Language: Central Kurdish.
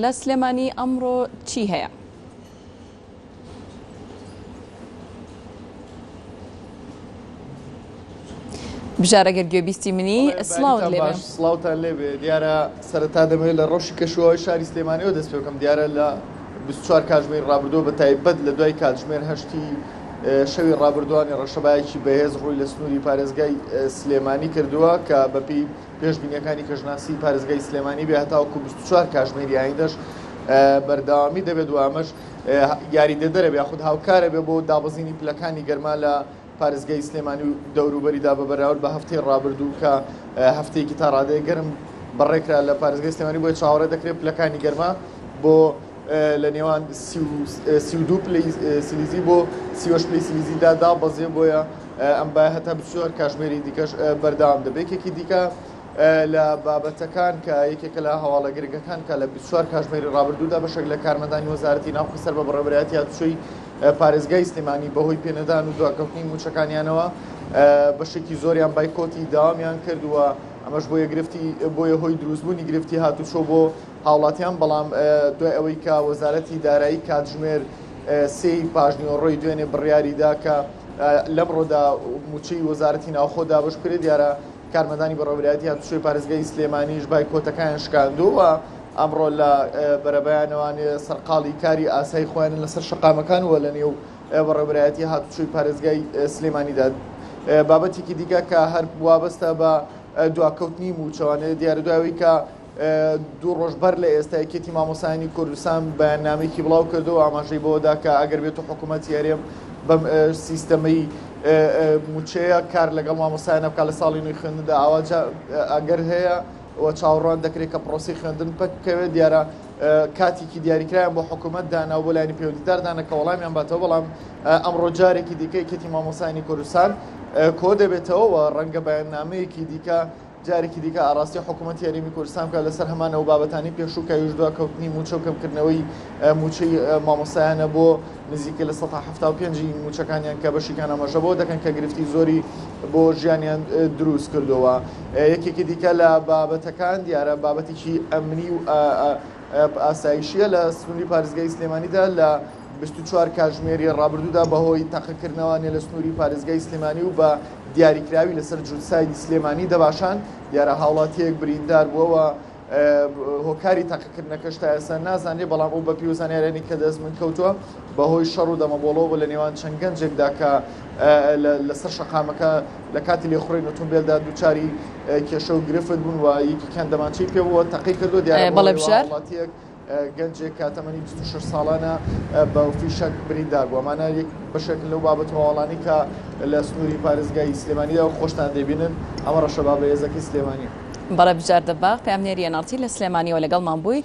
لە سلێمانی ئەمڕۆ چی هەیە؟ بژار ئەگەر گوێبیستی منی سڵاوت لێ بێ. سڵاوتان لێ بێ دیارە سەرەتا دەمەوێت لە ڕەوشی کەشوهەوای شاری سلێمانیەوە دەست پێ بکەم دیارە لە 24 کاتژمێری ڕابردووە بە تایبەت لە دوای کاتژمێر هەشتی شەوی ڕابردووانی ڕەشەبایەکی بەهێز ڕووی لە سنووری پارێزگای سلێمانی کردووە کە بەپێی پێشبینیەکانی کەشناسی پارێزگای سلێمانی بێ هەتاوەکو 24 کاژمێری ئایندەش بەردەوامی دەبێت و ئەمەش یاریدەدەرە بێ یاخود هاوکارە بێ بۆ دابەزینی پلەکانی گەرما لە پارێزگای سلێمانی و دەوروبەریدا بە بەراورد بە هەفتەی ڕابردوو کە هەفتەیەکی تا ڕادەیە گەرم بەڕێکرا لە پارێزگای سلێمانی بۆیە چاوەڕێ دەکرێت پلەکانی گەرما بۆ لە نێوان 32 پلەی سلیزی بۆ 38 پلەی سلیزیدا دابەزێ بۆیە ئەم بایە هەتا 24 کاژمێری دیکەش بەردەوام دەبێت. یەکێکی دیکە لە بابەتەکان کە یەکێکە لە هەواڵە گرنگەکان کە لە 24 کاژمێری ڕابردوودا بەشێک لە کارمەندانی وەزارەتی ناوخۆی سەر بە بەڕێوەبەرایەتی هاتوچۆی پارێزگای سلێمانی بەهۆی پێنەدان و دواکەوتنی مووچەکانیانەوە بەشێکی زۆریان بایکۆتی داوامیان کرد و ئەمەش بۆیە گرفتی بۆیە هۆی دروستبوونی گرفتی هاتوچۆ بۆ هاوڵاتیان بەڵام دوای ئەوەی کە وەزارەتی دارایی کاتژمێر سێی پاژنیوەڕۆی دوێنێ بڕیاریدا کە لەمڕۆدا مووچەی وەزارەتی ناوخۆ دابەش بکرێت، دیارە کارمەندانی بەڕێوەبەرایەتی هاتوچۆی پارێزگای سلێمانیش بایکۆتەکەیان شکاندووە و ئەمڕۆ لە بەرەبەیانەوانێ سەرقاڵی کاری ئاسایی خۆیانن لەسەر شەقامەکان و لە نێو بەڕێوەبەرایەتی هاتوچۆی پارێزگای سلێمانیدا. بابەتێکی دیکە کە هەر وابەستە بە دواکەوتنی مووچەوانێ دیارە دوای ئەوەی کە دوو ڕۆژ بەر لە ئێستا یەکێتی مامۆستایانی کوردستان بەیاننامەیەکی بڵاو کردەوە ئاماژەی بەوەدا کە ئەگەر بێت و حکوومەتی هەرێم بەم سیستەمەی مووچەیە کار لەگەڵ مامۆستایانە بکات لە ساڵی نوێی خوێندندا ئاوا ئەگەر هەیە و چاوەڕوان دەکرێت کە پرۆسی خوێندن پەک بکەوێت دیارە کاتێکی دیاریکرایان بۆ حکوومەت دانا و بۆ لایەنی پەیوەندیدار دانا کە وەڵامیان باتەوە بەڵام ئەمڕۆ جارێکی دیکە یەکێتی مامۆستایانی کوردستان کۆ دەبێتەوە و ڕەنگە بەیاننامەیەکی دیکە جارێکی دیکە ئاڕاستەی حکوومەتی هەرێمی کوردستان بکات لەسەر هەمان ئەو بابەتانەی پێشوو کە ئەویش دواکەوتنی مووچە و کەمکردنەوەی مووچەی مامۆستایانە بۆ نزیکەی 75% ی مووچەکانیان کە بەشێکیان ئاماژە بەوە دەکەن کە گرفتی زۆری بۆ ژیانیان دروست کردووە. یەکێکی دیکە لە بابەتەکان دیارە بابەتێکی ئەمنی و ئاسایشیە لە سنووری پارێزگای سلێمانیدا لە 24 کاتژمێری ڕابردوودا بەهۆی تەقەکردنەوانێ لە سنووری پارێزگای سلێمانی و بە دیاریکراوی لەسەر جووتسایدی سلێمانی دەباشان، دیارە هاوڵاتییەک بریندار بووە و هۆکاری تەقەکردنەکەش تا ئێستا نازانرێت، بەڵام ئەو بەپێی زانیاریانی کە دەست من کەوتووە بەهۆی شەڕ و دەمەبۆڵەوە بوو لە نێوان چەند گەنجێکدا کە لەسەر شەقامەکە لە کاتی لێخوڕین ئۆتۆمبێلدا دووچاری کێشە و گرفت بوون و یەکێکیان دەمانچەی پێبووە تەقەی کردووە، دیارە بەڵێ بژار. هاوڵاتییەک گەنجێک کە تەمەنی 26 ساڵانە بە فیشەک بریندار بوو. ئەمانە یەک بەشێکن لەو بابەت و هەواڵانەی کە لە سنووری پارێزگای سلێمانیدا و خۆشتان دەیبینن. ئەمە ڕەشەبا بەهێزەکەی سلێمانییە. بەڵێ بژار دەباغ، پەیامنێری ئێن ئاڕ تی لە سلێمانییەوە لەگەڵمان بووی.